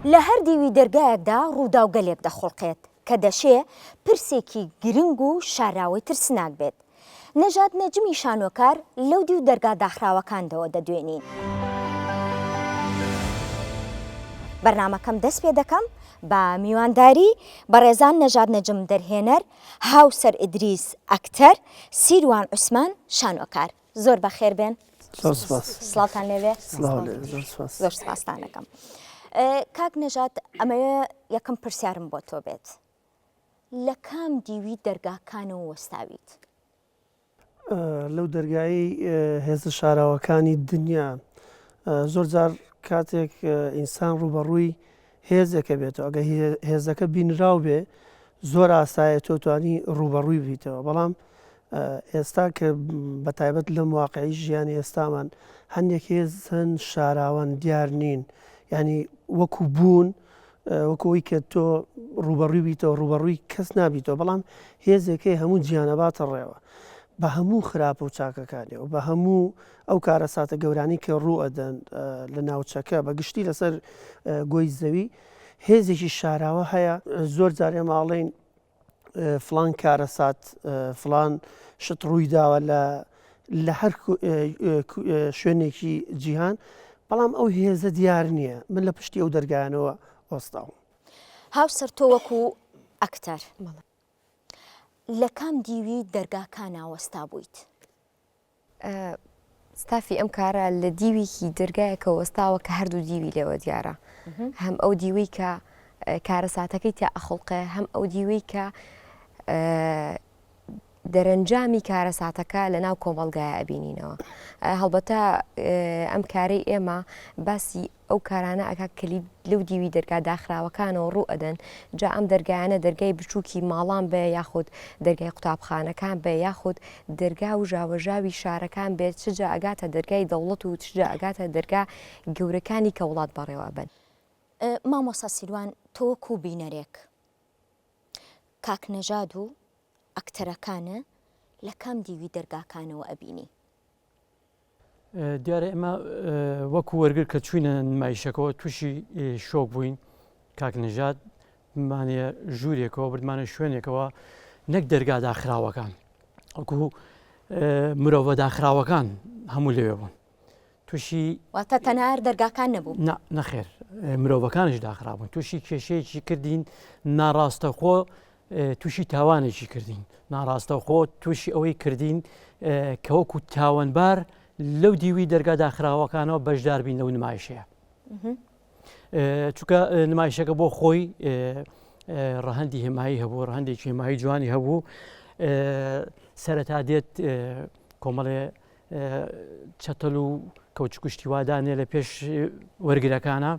لە هەر دیوی دەرگایەکدا ڕووداوگەلێک دەخوڵقێت کە دەشێ پرسێکی گرنگ و شارراوەی ترسناک بێت. نەژاد نەجمی شانۆکار لەو دیو دەرگا داخراوەکاندەوە دەدوێنین. بەرنامەکەم دەست پێ دەکەم بە میوانداری بەڕێزان نەژاد نەجم دەرهێنەر، هاوسەر ئیدریس ئەکتەر، سیروان عوسمان شانۆکار. زۆر بەخێر بێن. زۆر سپاس. سڵاوتان لێبێ. سڵاو لێ زۆر سپاس. زۆر سپاستان ئەکەم. کاک نەژاد ئەمەوێ یەکەم پرسیارم بۆ تۆ بێت. لە کام دیوی دەرگاکانەوە وەستاویت؟ لەو دەرگایەی هێزە شاراوەکانی دنیا. زۆر جار کاتێک ئینسان ڕووبەڕووی هێزێکە بێتەوە ئەگە هێزەکە بینراو بێ زۆر ئاسایە تۆ توانی ڕووبەڕووی بیتەوە بەڵام ئێستا کە بە تایبەت لەم واقعی ژیانی ئێستامان هەندێک هێز هەن شاراوەن دیار نین ینی وەکو بوون وەکو ئەوی کە تۆ ڕوبەڕووی بیتەوە ڕوبەڕووی کەس نابیتەوە بەڵام هێزێکەی هەموو جیانەباتە ڕێوە بە هەموو خراپە و چاکەکانیەوە بە هەموو ئەو کارەساتە گەورانی کە ڕوو ئەدەن لە ناوچەکە بە گشتی لەسەر گۆی زەوی هێزێکی شاراوە هەیە زۆر جار ئێمە ئەڵێین فلان کارەسات فلان شت ڕووی داوە لە لە هەر شوێنێکی جیهان بەڵام ئەو هێزە دیار نییە من لە پشتی ئەو دەرگایانەوە وەستاوم. هاوسەر تۆ وەکو ئەکتەر لە کام دیوی دەرگاکانا وەستا بوویت؟ ستافی ئەم کارە لە دیوێکی دەرگایەکە وەستاوە کە هەردوو دیوی لێوە دیارە هەم ئەو دیوەی کە کارەساتەکەی تیا ئەخڵقێ هەم ئەو دیوەی کە دەرەنجامی کارەساتەکە لە ناو کۆمەڵگایە ئەبینینەوە هەڵبەتە ئەم کارەی ئێمە باسی ئەو کارانە ئەکا کە لەو دیوی دەرگا داخراوەکانەوە ڕوو ئەدەن، جا ئەم دەرگایانە دەرگای بچووکی ماڵان بێ یاخود دەرگای قوتابخانەکان بێ یاخود دەرگا و ژاوەژاوی شارەکان بێ چ جا ئەگاتە دەرگای دەوڵەت و چ جا ئەگاتە دەرگا گەورەکانی کە وڵات بەڕێوە ئەبەن. مامۆستا سیروان تۆ وەکوو بینەرێک کاک نەژاد و ئەکتەرەکانە لە کام دیوی دەرگاکانەوە ئەبینی؟ دیارە ئێمە وەکو وەرگر کە چوینە نمایشەکەەوە تووشی شۆک بووین کاک نەژاد مانێ ژوورێکەوە بردمانە شوێنێکەوە نەک دەرگا داخراوەکان وەکو مرۆڤە داخراوەکان هەموو لەوێ بوون تووشی واتە تەنها دەرگاکان نەبوو نەخێر مرۆڤەکانیش داخرابوون تووشی کێشەیەکی کردین ناڕاستەخۆ تووشی تاوانێکی کردین ناڕاستەوخۆ تووشی ئەوەی کردین کە وەکو تاوانبار لەو دیوی دەرگا داخراوەکانەوە بەشدار بین لەو نمایشەیە چونکە نمایشەکە بۆ خۆی ڕەهەندی هێمایی هەبوو ڕەهەندێکی هێمایی جوانی هەبوو سەرەتا دێت کۆمەڵێ چەتەل و کەوچکشتی وادانێ لە پێش وەرگرەکانە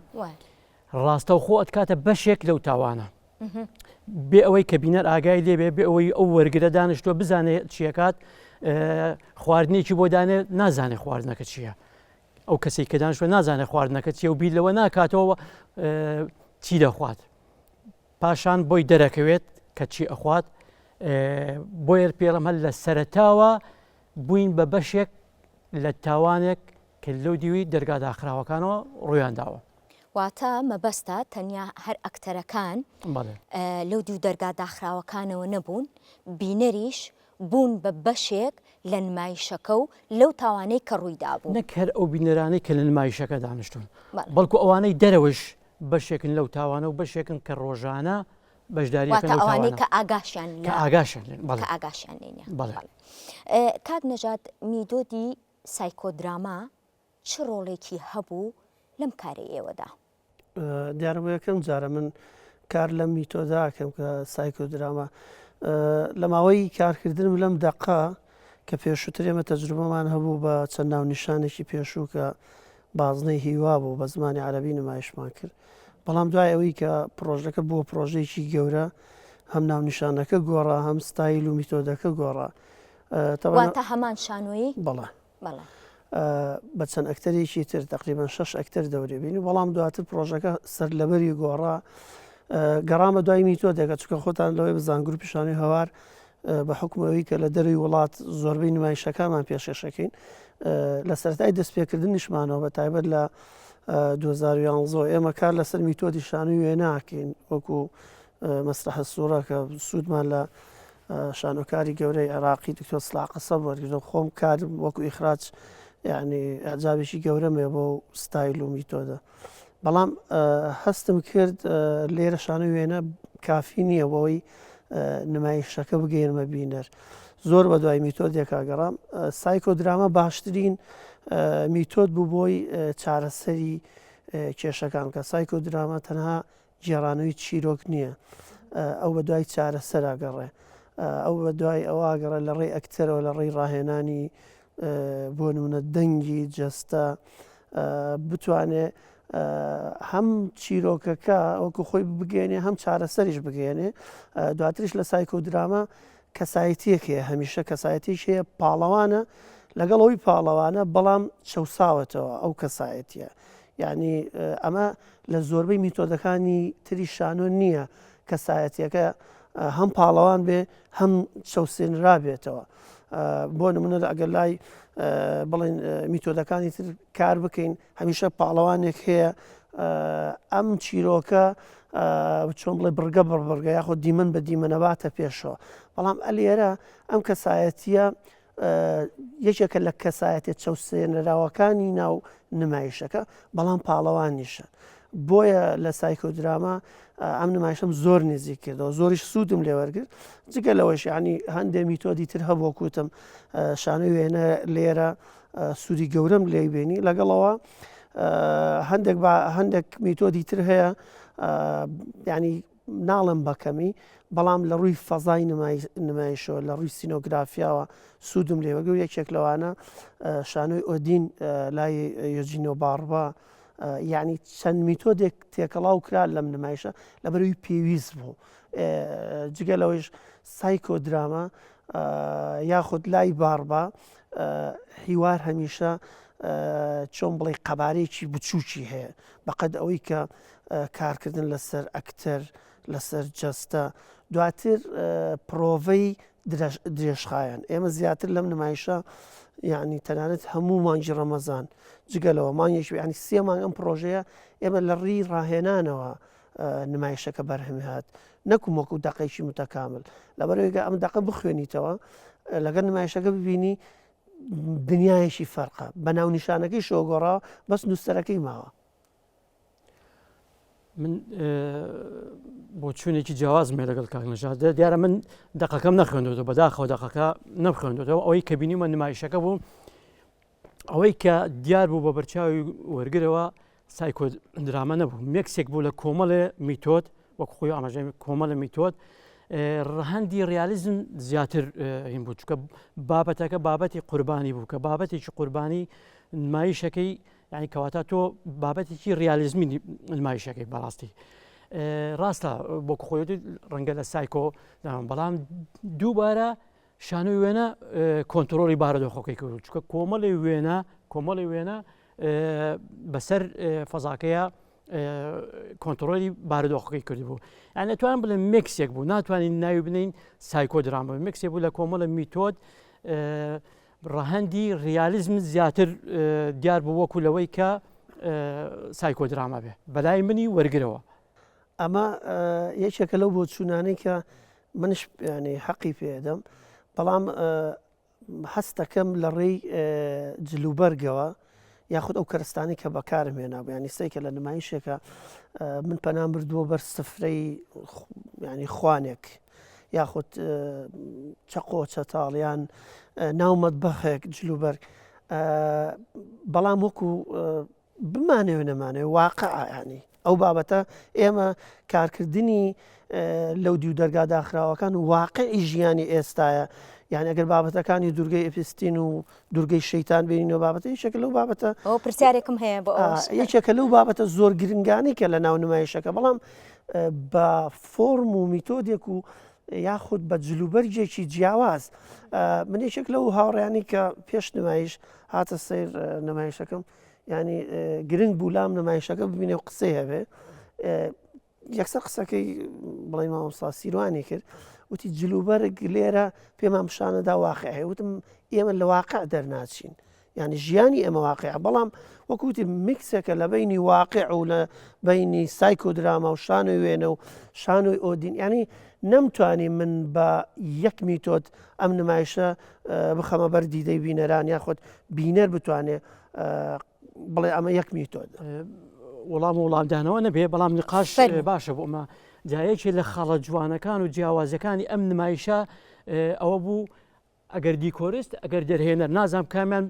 ڕاستەوخۆ ئەتکاتە بەشێک لەو تاوانە بێ ئەوەی کە بینەر ئاگای لێبێ بێ ئەوەی ئەو وەرگرە دانیشتووە بزانێ چیەکات خواردنێکی بۆ دانێ نازانێ خواردنەکە چییە ئەو کەسێک کە دانیشتوە نازانێ خواردنەکە چیە و بیر لەوە ناکاتەوە چی دەخوات پاشان بۆی دەرەکەوێت کە چی ئەخوات بۆیە پێڵم هەر لە سەرەتاوە بووین بە بەشێک لە تاوانێک کە لەو دیوی دەرگا داخراوەکانەوە ڕوویان داوە. واتە مەبەستە تەنیا هەر ئەکتەرەکان لەو دوو دەرگا داخراوەکانەوە نەبوون، بینەریش بوون بە بەشێک لە نمایشەکە و لەو تاوانەی کە ڕووی دابوو. نەک هەر ئەو بینەرانەی کە لە نمایشەکە دانیشتوون، بەڵکو ئەوانەی دەرەوەش بەشێکن لەو تاوانە و بەشێکن کە ڕۆژانە بەشداری واتە ئەوانەی کە ئاگاشیان کە ئاگاشیان لێن، بەڵێ. کە ئاگاشیان لێ نییە. بەڵێ. کاک نەژاد میتۆدی سایکۆدراما چ ڕۆڵێکی هەبوو لەم کارەی ئێوەدا؟ دیارە بۆ یەکەم جارە من کار لەم میتۆدا ئەکەم کە سایکۆدراما لە ماوەی کارکردنم لەم دەقە کە پێشووتر ئێمە تەجروبەمان هەبوو بە چەند ناونیشانێکی پێشوو کە بازنەی هیوا بوو بە زمانی عەرەبی نمایشمان کرد بەڵام دوای ئەوەی کە پرۆژەکە بووە پرۆژەیەکی گەورە هەم ناونیشانەکە گۆڕا هەم ستایل و میتۆدەکە گۆڕا واتە هەمان شانۆیی؟ بەڵێ بە چەند ئەکتەرێکی تر تقریبان شش ئەکتەر دەورێ بینی بەڵام دواتر پرۆژەکە سەر لەبەری گۆڕا گەڕامە دوای میتۆدێکە چونکە خۆتان لەوەی بزان گروپی شانۆی هەوار بە حکومەوەی کە لە دەروی وڵات زۆربەی نمایشەکانمان پێشکەشەکەین لە سەرای دەستپێکردنیشمانەوە بە تایبەت لە 2011 ئێمە کار لەسەر میتۆدی شانۆی وێناکەین وەکو مەسرح الصورە کە سوودمان لە شانۆکاری گەورەی عێراقی دکتۆر سڵاح قەسەب وەرگرت خۆم کارم وەکو ئیخراج یعنی ئەعجابێکی گەورەم هەیە بۆ ستایل و میتۆدە بەڵام هەستم کرد لێرە شانۆی وێنە کافی نییە بۆی نمایشەکە بگەێنمە بینەر زۆر بە دوای میتۆدێکا گەڕام سایکۆدراما باشترین میتۆد بوو بۆی چارەسەری کێشەکان کە سایکۆدراما تەنها گێڕانەوەی چیرۆک نییە ئەو بە دوای چارەسەرا گەڕێ ئەو بە دوای ئەوە گەڕێ لە ڕێی ئەکتەرەوە لە ڕێی ڕاهێنانی بۆ نمونە دەنگی جەستە بتوانێ هەم چیرۆکەکە وەکو خۆی بگەێنێ هەم چارەسەریش بگەێنێ دواتریش لە سایکۆدراما کەسایەتیەک هەیە هەمیشە کەسایەتیش هەیە پاڵەوانە لەگەڵ ئەوی پاڵەوانە بەڵام چەساوەتەوە ئەو کەسایەتیە یعنی ئەمە لە زۆربەی میتۆدەکانی تری شانۆ نییە کەسایەتیەکە هەم پاڵەوان بێ هەم چەوسێنرابێتەوە بۆ نمونە ئەگەر لای بڵێن میتۆدەکانی تر کار بکەین هەمیشە پاڵەوانێک هەیە ئەم چیرۆکە چۆن بڵێ بڕگە بڕ بڕگە یاخود دیمەن بە دیمەنەباتە پێشەوە بەڵام ئەلێرە ئەم کەسایەتیە یەکێکە لە کەسایەتە چەوسێنراوەکانی ناو نمایشەکە بەڵام پاڵەوانیشە بۆیە لە سایکۆدراما ئەم نمایشم زۆر نزیک کردەوە زۆریش سوودم لێوەرگرت جگە لەوەش ینی هەندێک میتۆدی تر هەبوو کوتم شانۆی وێنە لێرە سوودی گەورەم لێ بینی لەگەڵەوە هەندێک بە هەندێک میتۆدی تر هەیە ینی ناڵێم بەکەمی بەڵام لە ڕووی فەزای نمایشەوە لە ڕووی سینۆگرافیاوە سوودم لێ وەرگرت یەکێک لەوانە شانۆی ئۆدین لای یۆجینۆ باڕبا یعنی چەند میتۆدێک تێکەڵاو کرا لەم نمایشە لەبەرەوەی پێویست بوو جگە لەوەیش سایکۆدراما یاخود لای باڕبا حیوار هەمیشە چۆن بڵێ قەبارەیەکی بچووکی هەیە بەقەد ئەوەی کە کارکردن لەسەر ئەکتەر، لەسەر جەستە، دواتر پرۆڤەی درێژخایەن. ئێمە زیاتر لەم نمایشە یعنی تەنانەت هەموو مانگی ڕەمەزان جگە لەوە مانگێکی یعنی سێ مانگ ئەم پرۆژەیە ئێمە لە ڕێی ڕاهێنانەوە نمایشەکە بەرهەمی هات نەکوم وەکو دەقێکی متەکامل لەبەرەوەیگە ئەم دەقە بخوێنیتەوە لەگەر نمایشەکە ببینی دنیایەکی فەرقە بە ناونیشانەکەی شۆگۆڕاوە بەس نووسەرەکەی ماوە. من بۆچوونێکی جیاوازم هەیە لەگەڵ کاک نەژاد دیارە من دەقەکەم نەخوێندوەوە بەداخەوە دەقەکە نەخوێندوەوە ئەوەی کە بینیمە نمایشەکە بوو ئەوەی کە دیار بوو بە بەرچاوی وەرگرەوە سایکۆ دراما نەبوو مێکسێک بوو لە کۆمەڵێ میتۆد وەک خۆی ئاماژەی کۆمەڵە میتۆد ڕەهەندی ڕیالیزم زیاتر هین بوو چکە بابەتەکە بابەتی قوربانی بوو کە بابەتێکی قوربانی نمایشەکەی یعنی کەواتە تۆ بابەتێکی ڕیالیزمی نمایشەکەی بەڕاستی ڕاستە بۆ خۆی ڕەنگە لە سایکۆ بەڵام دووبارە شانۆی وێنە کۆنتترۆلی بارودۆخەکەی کرد چکە کۆمەڵی وێنە کۆمەڵی وێنە بەسەر فەزاکەیە کۆنتترۆلی بارودۆخەکەی کردبوو یان ئەتوان بڵێ مێکسێک بوو ناتوانین ناوی بنین سایکۆ درامە مێکسێک بوو لە کۆمەڵە میتۆد ڕەهەندی ڕیالیزم زیاتر دیار بوو وەکو لەوەی کە سایکۆدراما بێ بەلای منی وەرگرەوە. ئەمە یەکێکە لەو بۆچوونانەی کە منش ینی حەقی پێدەم بەڵام هەستەکەم لە ڕێی جلوبەرگەوە یاخود ئەو کەرستانی کە بەکارم هێنابوو ینی سەیکە لە نمایشێکە من پەنام بردووە بەر سفرەی ینی خوانێک یاخود چەقۆ چەتاڵ یان ناو مەتبەخێک جلوبەرگ بەڵام وەکو بمانەوێ نەمانەوێ واقع ینی ئەو بابەتە ئێمە کارکردنی لەو دیو دەرگا داخراوەکان واقعی ژیانی ئێستاە یان ئەگەر بابەتەکانی دوورگەی ئەپستین و دوورگەی شەیتان بینینەوە بابەتە یەکێکە لەو بابەتە ئەو پرسیارێکم هەیە بۆ یەکێکە لەو بابەتە زۆر گرنگانی کە لە ناو نمایشەکە بەڵام بە فۆرم و میتۆدێک و یاخود بە جلوبەرگێکی جیاواز من یەکێک لەو هاوڕیانی کە پێش نمایش هاتە سیر نمایشەکەم ینی گرنگ بوو لام نمایشەکە ببینێ و قسەی هەبێ یەکسەر قسەکەی بڵێ مامۆستا سیروانی کرد وتی جلوبەرگ لێرە پێمان پیشانەدا واقع هەیە وتم ئێمە لە واقع دەرناچین. یعنی ژیانی ئێمە واقعە بەڵام وەکو وتی میکسێکە لە بینی واقع و لە بینی سایکۆدراما و شانۆی وێنە و شانۆی ئۆدین ینی نەمتوانی من بە یەک میتۆد ئەم نمایشە بخەمە بەر دیدەی بینەران یاخود بینەر بتوانێ بڵێ ئەمە یەک میتۆد. وەڵام و وڵامدانەوە نەبێ بەڵام نقاش باشە بۆ ئەمە جایەکی لە خاڵە جوانەکان و جیاوازەکانی ئەم نمایشە ئەوە بوو ئەگەر دیکۆریست ئەگەر دەرهێنەر نازانم کامیان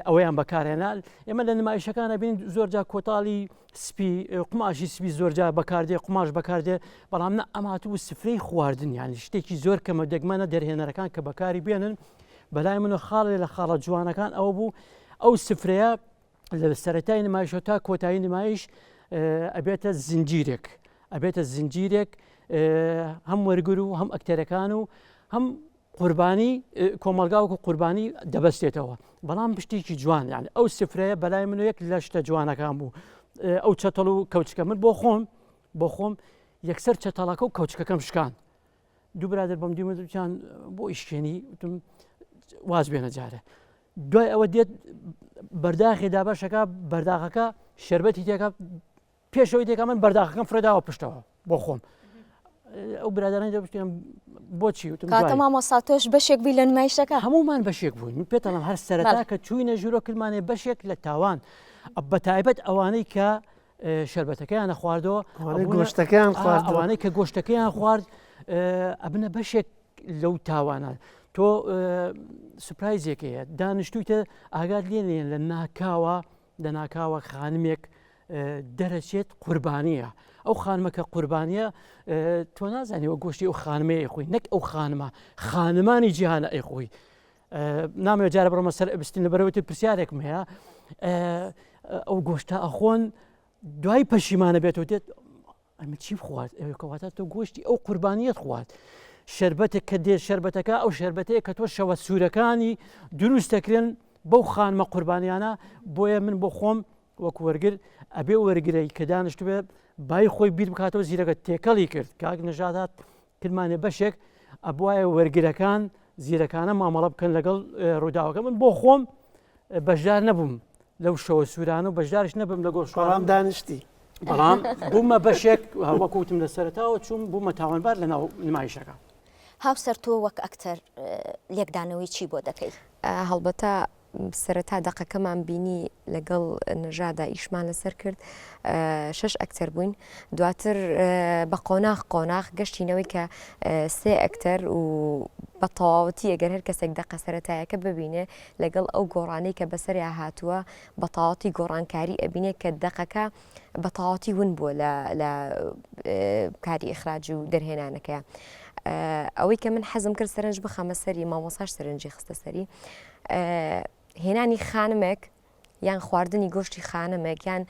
ئەوەیان بەکارهێنا ئێمە لە نمایشەکان بین زۆرجا کۆتاڵی سپی قوماشی سپی زۆرجا بەکاردێ قوماش بەکاردێ بەڵام نە ئەم هاتبوو سفرەی خواردن یانی شتێکی زۆر کەمە دەگمەنە دەرهێنەرەکان کە بەکاری بێنن بەلای منە خاڵێ لە خاڵە جوانەکان ئەوە بوو ئەو سفرەیە لە سەرەتای نمایشەوە تا کۆتایی نمایش ئەبێتە زنجیرێک ئەبێتە زنجیرێک هەم وەرگر و هەم ئەکتەرەکان و هەم قوربانی کۆمەڵگا وەکو قوربانی دەبەستێتەوە بەڵام پشتێکی جوان یان ئەو سفرەیە بەلای من یەک لە شتە جوانەکان بوو ئەو چەتەڵ و کەوچکە من بۆ خۆم بۆ خۆم یەکسەر چەتەڵەکە و کەوچکەکەم شکان دوو برادر بەم دیمەجان بۆ ئیشکێنی وتم واز بێنە جارە دوای ئەوە دێت بەرداخی دابەشەکە بەرداخەکە شربەتی تێکە پێشەوەی تێکا من بەرداخەکەم فرێداوە پشتەوە بۆ خۆم ئەو برادرانی دەبشتیان بۆچی وتم کاتە مامۆستا تۆش بەشێک بووی لە نمایشەکە هەمومان بەشێک بووین من پێتەڵم هەر سەرەتا کە چوینە ژوورۆ کردمانێ بەشێک لە تاوان بە تایبەت ئەوانەی کە شربەتەکەیان نەخواردەوە گۆشتەکەیان خوارد ئەوانەی کە گۆشتەکەیان خوارد ئەبنە بەشێک لەو تاوانە تۆ سوپرایزێک هەیە دانیشتویتە ئاگات لێ لێن لە ناکاوە لەناکاوە خانمێک دەرەچێت قوربانیە ئەو خانمە کە قوربانیە تۆ نازانی وە گۆشتی ئەو خانمەیە خۆی نەک ئەو خانمە خانمانی جیهانە ئەی خۆی نامەوێت جارە بڕمە سەر ئەبستین لەبەرەوەی پرسیارێکم هەیە ئەو گۆشتە ئەخۆن دوای پەشیمانە بێتەوە دێت ئەمە چیم خوارد ئەوێ کەواتە تۆ گۆشتی ئەو قوربانیەت خوارد شربەتێک کە دێ شربەتەکە ئەو شربەتەیە کە تۆ شەوە سوورەکانی دروست دەکرێن بەو خانمە قوربانیانە بۆیە من بۆ خۆم وەک وەرگر ئەبێ وەرگرەی کە دانیشت بێ بای خۆی بیر بکاتەوە زیرەکە تێکەڵی کرد کاک نەژادات کرمانێ بەشێک ئەبواە وەرگرەکان زیرەکانە مامەڵە بکەن لەگەڵ ڕووداوەکە من بۆ خۆم بەشدار نەبووم لەو شەوە سوورانە و بەشدارش نەبم لە گۆشواران دانیشتی بەڵام بوومە بەشێک وەکو وتم لە سەرەتاوە چوون بوومە تاوانبار لە ناو نمایشەکە. هاوسەر تۆ وەک ئەکتەر لێکدانەوەی چی بۆ دەکەی؟ هەڵبەتە سەرەتا دەقەکەمان بینی لەگەڵ نەژادا ئیشمان لەسەر کرد شەش ئەکتەر بووین دواتر بە قۆناغ قۆناغ گەشتینەوەی کە سێ ئەکتەر و بە تەواوەتی ئەگەر هەر کەسێک دەقە سەرەتایەکە ببینێ لەگەڵ ئەو گۆڕانەی کە بەسەریا هاتووە بە تەواوەتی گۆڕانکاری ئەبینێ کە دەقەکە بە تەواوەتی ون بووە لە لە کاری ئیخراج و دەرهێنانەکەیە. ئەوەی کە من حەزم کرد سەرنج بخەمە سەری مامۆساش سەرنجی خستە سەری هێنانی خانمێک یان خواردنی گۆشتی خانمێک یان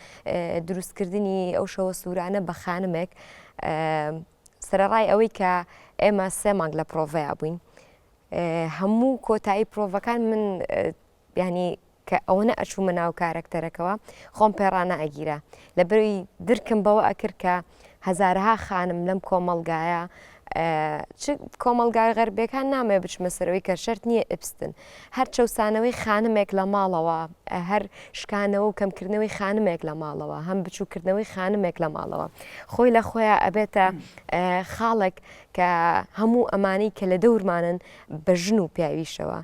دروستکردنی ئەو شەوە سوورانە بە خانمێک سەرەڕای ئەوەی کە ئێمە سێ مانگ لە پرۆڤەیا بووین هەموو کۆتایی پرۆڤەکان من یانی کە ئەوەنە ئەچوومە ناو کارەکتەرەکەوە خۆم پێ ڕانەئەگیرا لەبەرئەوەی درکم بەوە ئەکرد کە هەزارەها خانم لەم کۆمەڵگایە چ کۆمەڵگای غەربیەکان نامەوێ بچمە سەرەوەی کە شەرت نییە ئپستن هەر چەوسانەوەی خانمێک لە ماڵەوە هەر شکانەوە و کەمکردنەوەی خانمێک لە ماڵەوە هەم بچووکردنەوەی خانمێک لە ماڵەوە خۆی لە خۆیان ئەبێتە خاڵێک کە هەموو ئەمانەی کە لە دەورمانن بە ژن و پیاویشەوە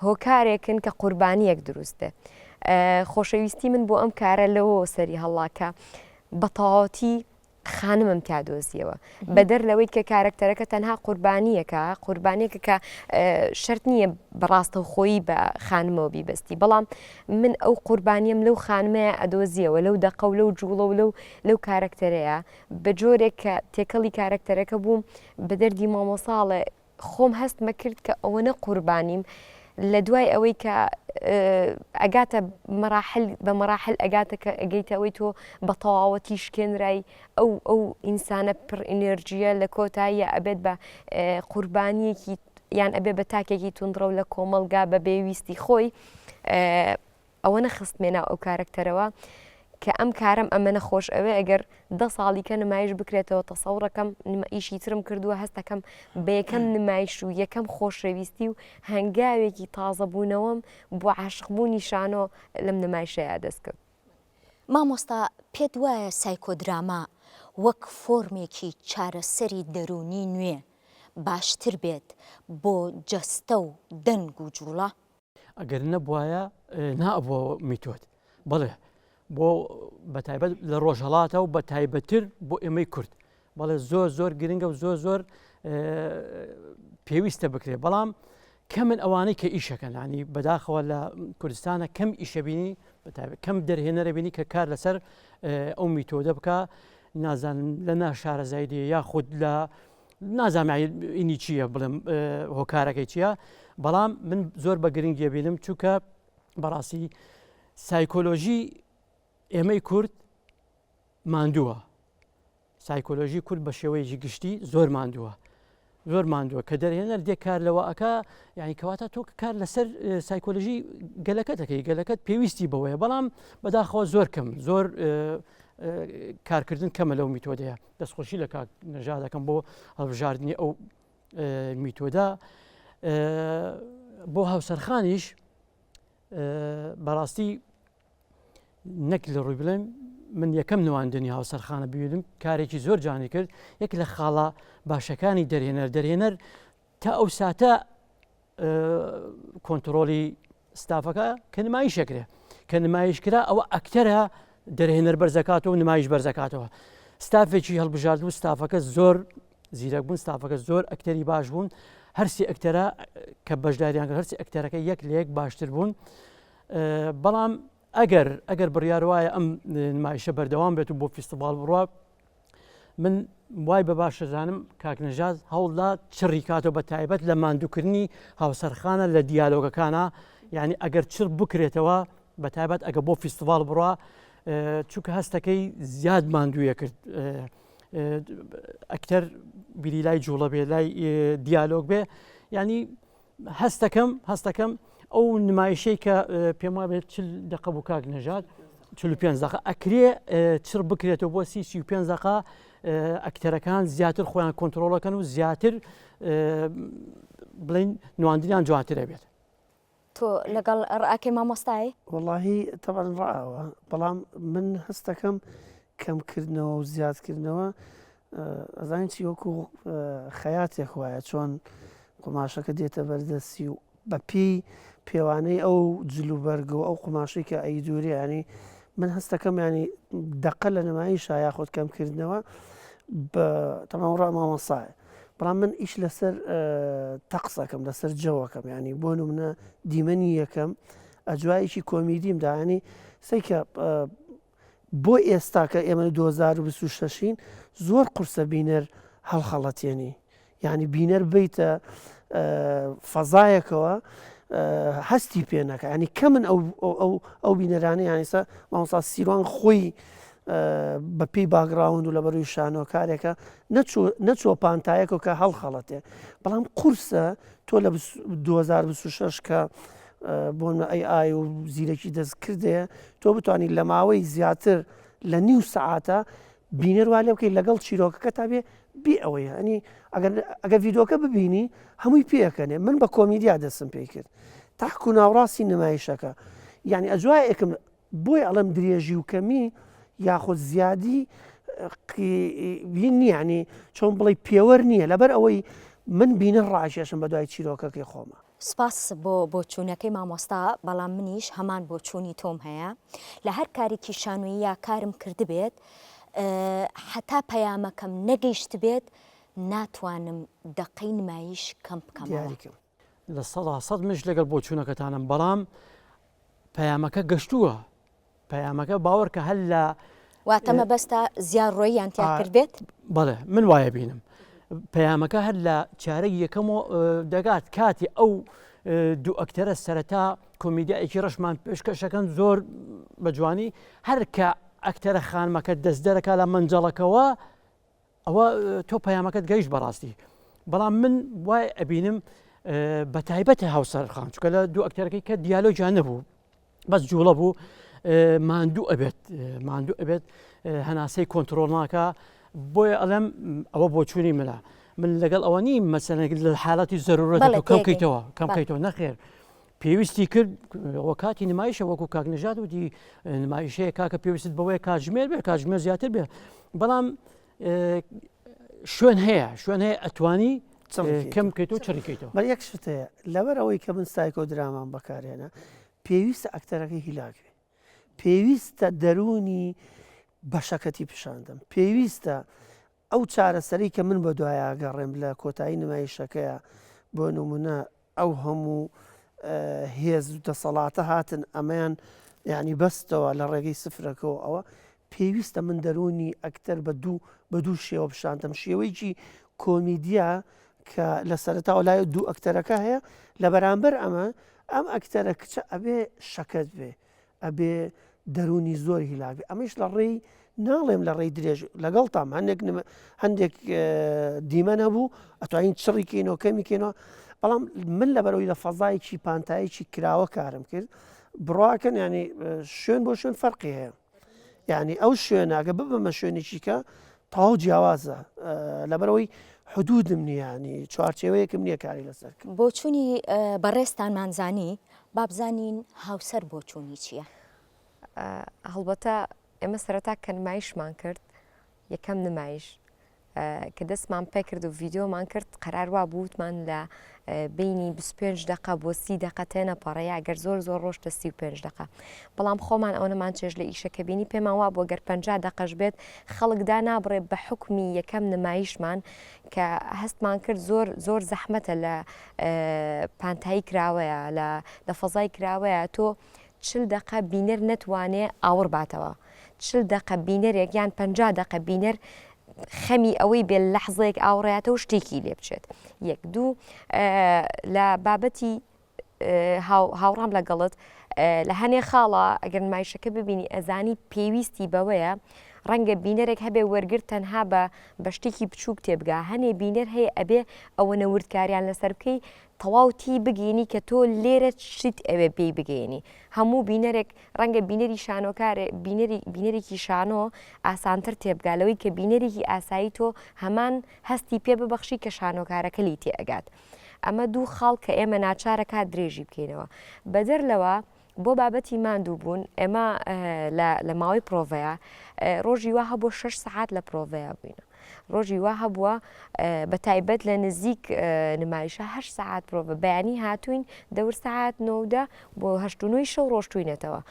هۆکارێکن کە قوربانییەک دروست بێ. خۆشەویستی من بۆ ئەم کارە لەوەوە سەری هەڵا کە بە تەواوەتی خانمم تیا دۆزیەوە. بەدەر لەوەی کە کارەکتەرەکە تەنها قوربانییەکە، قوربانییەکە کە شەرت نییە بە ڕاستەوخۆیی بە خانمەوە بیبەستی، بەڵام من ئەو قوربانییەم لەو خانمەیە ئەدۆزیەوە، لەو دەقە و لەو جووڵە و لەو لەو کارەکتەرەیە، بە جۆرێک کە تێکەڵی کارەکتەرەکە بووم بە دەردی مامۆساڵێ خۆم هەستمە کرد کە ئەوەنە قوربانیم لە دوای ئەوەی کە ئەگاتە مەراحل بە مەراحل ئەگاتە کە ئەگەیتە ئەوەی تۆ بە تەواوەتی شکێنرای ئەو ئەو ئینسانە پڕ ئینێرجیە لە کۆتاییە ئەبێت بە قوربانیەکی یان ئەبێ بە تاکێکی توندڕەو لە کۆمەڵگا بە بێویستی خۆی ئەوەنە خستمێ ناو ئەو کارەکتەرەوە. کە ئەم کارەم ئەمەنە خۆش ئەوێ ئەگەر دە ساڵی کە نمایش بکرێتەوە تەسەوڕەکەم ئیشی ترم کردووە هەستەکەم بە یەکەم نمایش و یەکەم خۆشەویستی و هەنگاوێکی تازەبوونەوەم بۆ عاشقبوونی شانۆ لەم نمایشەیا دەستکەوت. مامۆستا پێت وایە سایکۆدراما وەک فۆرمێکی چارەسەری دەروونی نوێ باشتر بێت بۆ جەستە و دەنگ و جوڵە؟ ئەگەر نەبوایە نائەبووە میتۆد. بەڵێ بۆ بەتایبەت لە ڕۆژهەڵاتە و بە تایبەتتر بۆ ئێمەی کورد. بەڵێ زۆر زۆر گرنگە و زۆر زۆر پێویستە بکرێت بەڵام کەمن ئەوانەی کە ئیشەکەن ینی بەداخەوە لە کوردستانە کەم ئیشەبینی کەم دەرهێنەرە بینی کە کار لەسەر ئەو میتۆدە بکە نازانم لە ناشارەزای دێ یاخود لە نازانم ئینی چییە بڵێم هۆکارەکەی چییە بەڵام من زۆر بە گرنگیە بینم چونکە بەڕاستی سایکۆلۆژی ئێمەی کورد ماندووە سایکۆلۆژی کورد بە شێوەیەکی گشتی زۆر ماندووە زۆر ماندووە کە دەرهێنەر دێ کار لەوە ئەک یعنی کەواتە تۆ کار لەسەر سایکۆلۆژی گەلەکە دەکەی گەلەکەت پێویستی بەوەیە بەڵام بەداخەوە زۆر کەم زۆر کارکردن کەمە لەو میتۆدەیە دەستخۆشی لە کاک نەژاد دەکەم بۆ هەڵبژاردنی ئەو میتۆدە بۆ هاوسەرخانیش بەڕاستی نەک لە ڕووی بڵێم من یەکەم نواندنی هاوسەرخانە ببینم کارێکی زۆر جوانی کرد یەک لە خاڵە باشەکانی دەرهێنەر دەرهێنەر تا ئەو ساتە کۆنتترۆلی ستافەکە کە نمایشەکرێ کە نمایش کرا ئەوە ئەکتەرە دەرهێنەر بەرزەکاتەوە نمایش بەرزەکاتەوە ستافێکی هەڵبژارد و ستافەکە زۆر زیرەک بوون ستافەکە زۆر ئەکتەری باش بوون هەرسی ئەکتەرە کە بەشداریان کرد هەرسی ئەکتەرەکە یەک لە یەک باشتر بوون بەڵام ئەگەر ئەگەر بڕیار وایە ئەم نمایشە بەردەوام بێت و بۆ فیستیڤاڵ بڕوا من وای بە باش دەزانم کاک نەژاد هەوڵدا چڕی کاتەوە بە تایبەت لە ماندووکردنی هاوسەرخانە لە دیالۆگەکانە یعنی ئەگەر چڕ بکرێتەوە بە تایبەت ئەگە بۆ فیستیڤاڵ بڕوا چونکە هەستەکەی زیاد ماندوویە کرد ئەکتەر بیری لای جوڵە بێ لای دیالۆگ بێ یعنی هەستەکەم هەستەکەم ئەو نمایشەی کە پێم وابێت چل دقە بوو کاک نەژاد 45 دقە ئەکرێ چڕ بکرێتەوە بۆ سی 35 دقە ئەکتەرەکان زیاتر خۆیان کۆنتترۆڵەکەن و زیاتر بڵین نواندنیان جوانترە بێت. تۆ لەگەڵ ڕاکەی مامۆستای؟ وەڵاهی تەبعەن ڕاوە بەڵام من هەستەکەم کەمکردنەوە و زیادکردنەوە ئەزانین چی وەکو خەیاتێک وایە چۆن قوماشەکە دێتە بەردەستی و بەپێی پێوانەی ئەو جلوبەرگ و ئەو قوماشەی کە ئەیدورێ ینی من هەستەکەم ینی دەقە لە نمایشا یاخود کەمکردنەوە بە تەمام ڕا مامۆسایە بەڵام من ئیش لەسەر تەقسەکەم لەسەر جەوەکەم ینی بۆ نمونە دیمەنی یەکەم ئەجوایەکی کۆمیدیم دانی سیکە بۆ ئێستا کە ئێمە 2026 ین زۆر قورسە بینەر هەڵخەڵەتێنی یعنی بینەر بیتە فەزایەکەوە هەستی پێ نەکە ینی کەمن ئەو ئەو ئەو بینەرانە یانیسا مامۆستا سیروان خۆی بە پێی باگراوند و لە بەروی شانۆکارێکە نەچوە پانتایەکە کە هەڵخەڵەتێ بەڵام قورسە تۆ لە 2026 کە بۆنمە ئەی ئای و زیرەکی دەست کردەیە تۆ بتانی لە ماوەی زیاتر لە نیو سەعاتە بینەر وا لێ بکەیت لەگەڵ چیرۆکەکە تا بێ بێ ئەوەیە ئەنی ئەگەر ئەگەر ڤیدۆکە ببینی هەمووی پێەکەنێ من بە کۆمیدیا دەستم پێی کرد تاکو ناوڕاستی نمایشەکە یعنی ئەجوایەکم بۆی ئەڵێم درێژی و کەمی یاخود زیادی هین نییە ینی چۆن بڵێ پێوەر نییە لەبەر ئەوەی من بینەر ڕاکێشم بە دوای چیرۆکەکەی خۆمە. سوپاس بۆ بۆچوونەکەی مامۆستا، بەڵام منیش هەمان بۆچوونی تۆم هەیە. لە هەر کارێکی شانۆییا کارم کردبێت، هەتا پەیامەکەم نەگەیشتبێت، ناتوانم دەقەی نمایش کەم بکەمەوە. 100% منیش لەگەڵ بۆچوونەکەتانم، بەڵام پەیامەکە گەشتووە پەیامەکە باوەڕکە هەر لە واتە مەبەستە زیاڕۆییان تیا کردبێت؟ بەڵێ من وایە بینم پەیامەکە هەر لە چارەی یەکەم و دەگات کاتی ئەو دوو ئەکتەرە سەرەتا کۆمیدیایەکی ڕەشمان پێشکەشەکەن زۆر بە جوانی هەر کە ئەکتەرە خانمەکە دەست دەرەکە لە مەنجەڵەکەوە ئەوە تۆ پەیامەکەت گەیشت بەڕاستی بەڵام من وای ئەبینم بە تایبەت هاوسەر خان چکە لە دوو ئەکتەرەکەی کە دیالۆگیان نەبوو بەس جوڵە بوو. ماندوو ئەبێت ماندوو ئەبێت هەناسەی کۆنتترۆل ناکە بۆیە ئەڵێم ئەوە بۆچوونی منە من لەگەڵ ئەوە نیم مەسەلەن لە حالەتی زەرورەت کەم کەیتەوە کەم کەیتەوە نەخێر پێویستی کرد وە کاتی نمایشە وەکو کاک نەژاد وتی نمایشەیە کاکە پێویست بەوەیە کاتژمێر بێ کاتژمێر زیاتر بێ بەڵام شوێن هەیە شوێن هەیە ئەتوانی کەم بکەیت و چڕیکەیتەوە بە یەک شت هەیە لەبەر ئەوەی کە من سایکۆ درامان بەکارهێنا پێویستە ئەکتەرەکە هیلاک بێ پێویستە دەروونی بەشەکەتی پیشاندەم پێویستە ئەو چارەسەرەی کە من بەدوایا گەڕێم لە کۆتایی نمایشەکەیا بۆ نمونە ئەو هەموو هێز و دەسەڵاتە هاتن ئەمەیان یعنی بەستەوە لە ڕێگەی سفرەکەەوە ئەوە پێویستە من دەرونی ئەکتەر بە دوو بە دوو شێوە پیشاندەم شێوەیەکی کۆمیدیا کە لە سەرتاوە لای دوو ئەکتەرەکە هەیە لە بەرامبەر ئەمە ئەم ئەکتەرە کچە ئەبێ شەکەت بێ ئەبێ دەروونی زۆر هیلاک بێ ئەمەیش لە ڕێی ناڵێم لە ڕێی درێژ لەگەڵتام هەندێک هەندێک دیمەن هەبوو ئەتوانین چڕی کەینەوە کەمی کەینەوە بەڵام من لەبەرەوەی لە فەزایەکی پانتایەکی کراوە کارم کرد بڕواکەن ینی شوێن بۆ شوێن فەرقی هەیە یعنی ئەو شوێناگە ببمە شوێنێکی کە تەواو جیاوازە لەبەرەوەی حدودم نییە ینی چوارچێوەیەکم نییە کاری لەسەر بۆچوونی بەڕێزتانمان زانی با بزانین هاوسەر بۆچوونی چییە؟ هەڵبەتە ئێمە سەرەتا کە نمایشمان کرد یەکەم نمایش کە دەستمان پێکرد و ڤیددیۆمان کرد قەرار وا بووتمان لە بینی 25 دقە بۆ سی دقە تێنەپەڕێ ئەگەر زۆر زۆر ڕۆشتە 35 دقە بەڵام خۆمان ئەوەنەمان چێژ لە ئیشەکە بینی پێمان وا بۆ گەر 50 دقەش بێت خەڵکدا نابڕێ بە حکمی یەکەم نمایشمان کە هەستمان کرد زۆر زۆر زەحمەتە لە پانتایی کراوەیە لە لە فەزای کراوەیە تۆ چل دەقە بینەر نەتوانێ ئاوڕ باتەوە چل دەقە بینەرێک یان پ دەقە بینەر خەمی ئەوەی بێ لەحزەیەک ئاوڕاتەوە شتێکی لێ بچێت یەک دوو لە بابەتی هاوڕام لەگەڵت لە هەنێ خاڵە ئەگەر نمایشەکە ببینی ئەزانی پێویستی بەوەیە ڕەنگە بینەرێک هەبێ وەرگر تەنها بە بە شتێکی بچووک تێبگا هەنێ بینەر هەیە ئەبێ ئەوە نەوردکاریان لەسەر بکەی تەواو تی بگەینی کە تۆ لێرە شتیت ئەوێ پێی بگەینی هەموو بینەرێک ڕەنگە بینەری شانۆکارێ بینەری بینەرێکی شانۆ ئاسانتر تێبگا لەوەی کە بینەرێکی ئاسایی تۆ هەمان هەستی پێ ببەخشی کە شانۆکارەکە لی تێ ئەگات ئەمە دوو خاڵ کە ئێمە ناچارەکات درێژی بکەینەوە. بەدەر لەوە بۆ بابەتی ماندووبوون ئێمە لە ماوەی پرۆڤەیە ڕۆژی وا هەبووە شەش سەعات لە پرۆڤەیە بووین. ڕۆژی وا هەبووە بە تایبەت لە نزیک نمایشە هەش سەعات پرۆڤە بەیانی هاتوین دەور سەعات نۆودە بۆ هەشت و نۆی شەو ڕۆشتوینەتەوە.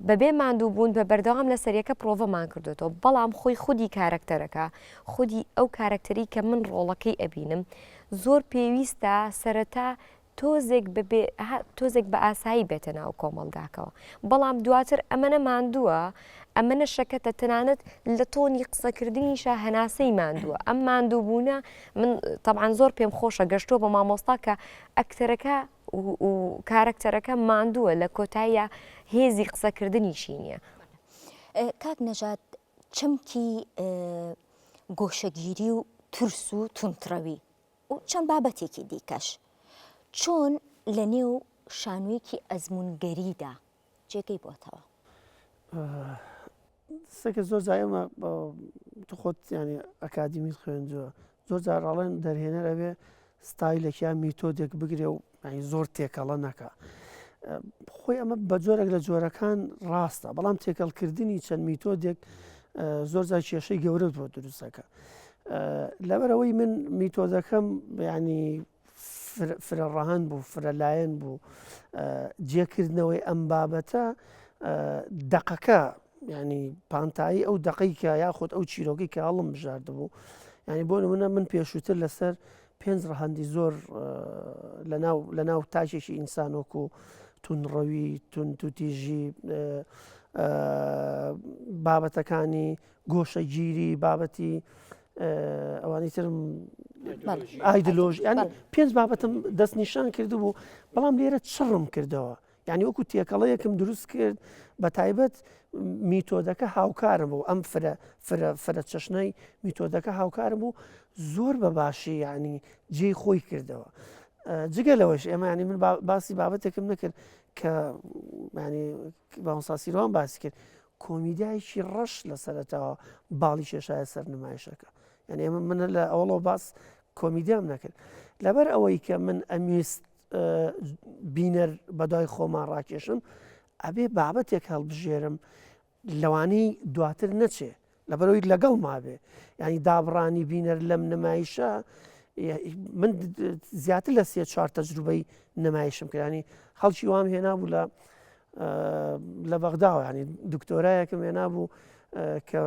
بەبێ ماندووبوون بە بەردەوام لەسەر یەکە پرۆڤەمان کردوێتەوە بەڵام خۆی خودی کارەکتەرەکە خودی ئەو کارەکتەری کە من ڕۆڵەکەی ئەبینم زۆر پێویستە سەرەتا تۆزێک بەبێ تۆزێک بە ئاسایی بێتە ناو کۆمەڵگاکەوە بەڵام دواتر ئەمەنە ماندووە ئەمەنە شەکەتە تەنانەت لە تۆنی قسەکردنیشا هەناسەی ماندووە ئەم ماندووبوونە من تەبعەن زۆر پێم خۆشە گەشتووە بە مامۆستا کە ئەکتەرەکە و کارەکتەرەکە ماندووە لە کۆتاییە هێزی قسەکردنیشی نییە. کاک نەژاد چەمکی گۆشەگیری و ترس و توندڕەوی و چەند بابەتێکی دیکەش چۆن لە نێو شانۆیەکی ئەزموونگەریدا جێگەی بۆتەوە؟ سەکە زۆر جار ئێمە تو خۆت ینی ئەکادیمیت خوێندووە زۆر جار ئەڵێن دەرهێنەر ئەبێ ستایلێک یان میتۆدێک بگرێ و ینی زۆر تێکەڵە نەکا خۆی ئەمە بە جۆرێک لە جۆرەکان ڕاستە بەڵام تێکەڵکردنی چەند میتۆدێک زۆر جار کێشەی گەورەت بۆ دروستەکە لەبەرەوەی من میتۆدەکەم ینی فرە ڕەهەند بوو فرەلایەن بوو جێکردنەوەی ئەم بابەتە دەقەکە ینی پانتایی ئەو دەقەی کە یاخود ئەو چیرۆکی کە هەڵم بژاردبوو ینی بۆ نمونە من پێشووتر لەسەر پێنج ڕەهەندی زۆر لەناو لەناو تاکێکی ئینسان وەکو تونڕەوی توندوتیژی بابەتەکانی گۆشەگیری بابەتی ئەوانی ترم ئایدلۆژ ینی پێنج بابەتم دەستنیشان کردبوو بەڵام لێرە چڕم کردەوە یعنی وەکو تێکەڵەیەکم دروست کرد بە تایبەت میتۆدەکە هاوکارم بوو ئەم فرە فرە فرە چەشنەی میتۆدەکە هاوکارم بوو زۆر بە باشی یعنی جێی خۆی کردەوە جگە لەوەش ئێمە ینی من باسی بابەتێکم نەکرد کە ینی مامۆستا سیروان باسی کرد کۆمیدایکی ڕەش لە سەرەتاوە باڵی کێشایە سەر نمایشەکە یعنی ئێمە منە لە ئەوڵەوە باس کۆمیدیام نەکرد لەبەر ئەوەی کە من ئەمویست بینەر بەدوای خۆمان ڕاکێشم ئەبێ بابەتێک هەڵبژێرم لەوانەی دواتر نەچێ لەبەرەوەی لەگەڵ مابێ یعنی دابڕانی بینەر لەم نمایشە من زیاتر لە سێ چوار تەجروبەی نمایشم کرانی خەڵکی وام هێنا بوو لە لە بەغداوە ینی دکتۆرایەکم هێنا بوو کە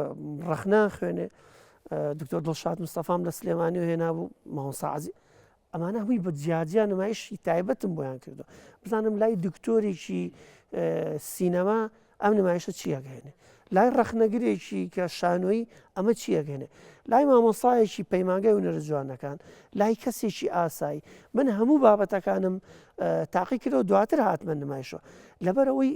ڕەخنا خوێنێ دکتۆر دڵشاد مستەفام لە سلێمانی و هێنا بوو مامۆستا عەزیز ئەمانە هەمووی بە جیاجیا نمایشی تایبەتم بۆیان کردو بزانم لای دکتۆرێکی سینەما ئەم نمایشە چیەگەێنێ لای ڕەخنەگرێکی کە شانۆیی ئەمە چیەگەێنێ لای مامۆسایەکی پەیمانگای هونەرە جوانەکان لای کەسێکی ئاسایی من هەموو بابەتەکانم تاقی کردەوە دواتر هاتمە نمایشەوە لەبەرەوەی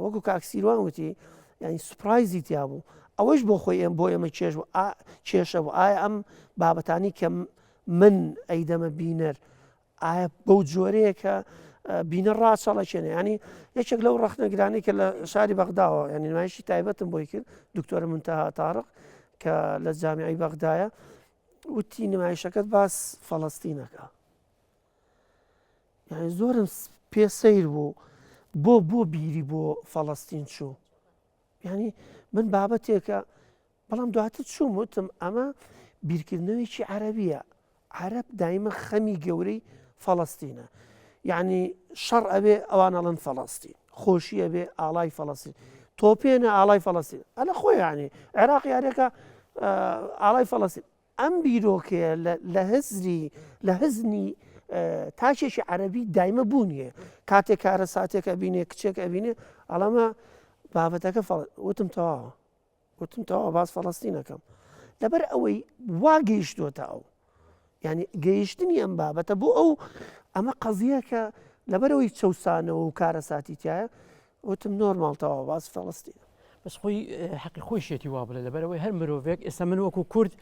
وەکو کاک سیروان وتی یعنی سوپرایزی تیا بوو ئەوەش بۆ خۆی ئێم بۆ ئێمە چێژ بوو کێشە بوو ئایا ئەم بابەتانی کە من ئەیدەمە بینەر ئایا بەو جۆرەیە کە بینەر ڕاچەڵەکێنێ ینی یەکێک لەو ڕەخنەگرانی کە لە شاری بەغداوە ینی نمایشی تایبەتم بۆی کرد دکتۆرە منتەها تارق کە لە جامیعی بەغدایە وتی نمایشەکەت باس فەڵەستینەکە یعنی زۆرم پێ سەیر بوو بۆ بۆ بیری بۆ فەڵەستین چوو یعنی من بابەتێکە بەڵام دواتر چووم وتم ئەمە بیرکردنەوەیەکی عەرەبیە عەرەب دایمە خەمی گەورەی فەڵەستینە یعنی شەڕ ئەبێ ئەوان ئەڵەن فەڵەستین خۆشی ئەبێ ئاڵای فەڵەستین تۆپێنە ئاڵای فەڵەستین ئەلە خۆی ینی عێراق یاریەکە ئاڵای فەڵەستین ئەم بیرۆکەیە لە هزری لە هزنی تاکێکی عەرەبی دایمە بوونیە کاتێک کارە ساتێک ئەبینێ کچێک ئەبینێ ئەڵەمە بابەتەکە وتم تەواوە وتم تەواو باس فەڵەستین ئەکەم لەبەر ئەوەی وا گەیشتۆتە ئەو یعنی گەیشتنی ئەم بابەتە بۆ ئەو ئەمە قەزیەکە لەبەرەوەی چەسانەوە و کارەساتی تایە وتم نۆرماڵ تەواو باس فەڵەستین بەس خۆی حەقی خۆیشێتی وا بڵێ لەبەرەوەی هەر مرۆڤێک ئێستا من وەکو کورد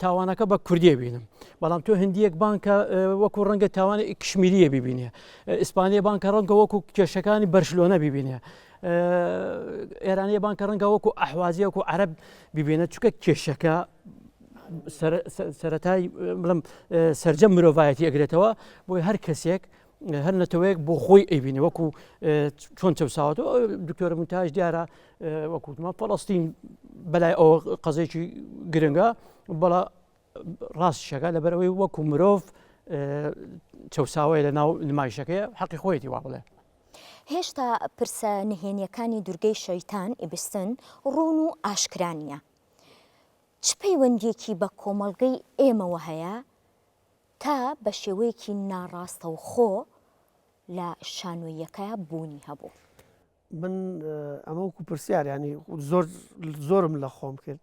تاوانەکە بە کوردیە بینم بەڵام تۆ هندیەک بانکە وەکو ڕەنگە تاوانی کشمیریە ببینێ ئیسپانیە بانکە ڕەنگە وەکو کێشەکانی بەرشلۆنە ببینێ ئێرانیە بانکە ڕەنگە وەکو ئەحوازی وەکو عەرەب ببینە چونکە کێشەکە سەتای بڵم سرجەم مرۆڤایەتی ئەگرێتەوە بۆی هەر کەسێک هەر نەتەوەیەک بۆ خۆی ئەیبینێ وەکو چۆن چەساوەتەوە دکتۆرە منتاش دیارە وەکوتمە فەڵستین بەلای ئەو قەزێکی گرنگە بەڵا ڕاستیشەکە لەبەرئەوەی وەکو مرۆڤ چەوساوەیە لە ناو نمایشەکەی حەقی خۆیەتی وا بڵێ. هێشتا پرسە نهێنیەکانی دورگەی شەیتان، ئیبستن، ڕوون و ئاشکرا نییە. چ پەیوەندیەکی بە کۆمەڵگەی ئێمەوە هەیە تا بە شێوەیەکی ناڕاستەوخۆ لە شانۆییەکەیا بوونی هەبوو؟ من ئەمە وەکو پرسیار ینی زۆر زۆرم لە خۆم کرد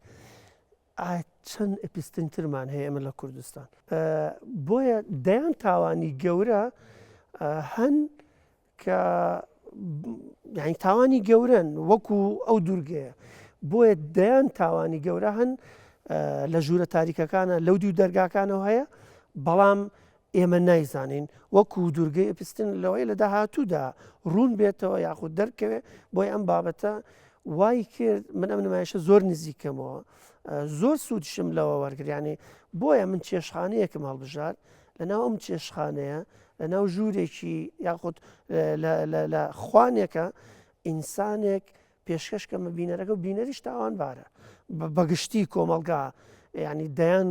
ئایا چەند ئەپستن ترمان هەیە ئێمە لە کوردستان؟ بۆیە دەیان تاوانی گەورە هەن کە یعنی تاوانی گەورەن وەکو ئەو دوورگەیە بۆیە دەیان تاوانی گەورە هەن لە ژوورە تاریکەکانە لەو دوو دەرگاکانەوە هەیە بەڵام ئێمە نایزانین وەکو دوورگەی ئەپستن لەوەی لە داهاتوودا ڕوون بێتەوە یاخود دەرکەوێت بۆی ئەم بابەتە وای کرد من ئەم نمایشە زۆر نزیکەمەوە زۆر سوودشم لەوە وەرگریانی بۆیە من چێشخانەیەکم هەڵبژارد لەناو ئەم چێشخانەیە لەناو ژوورێکی یاخود لە خوانێکە ئینسانێک پێشکەش کەمە بینەرەکە و بینەریش تاوانبارە بەگشتی کۆمەڵگا ینی دەیان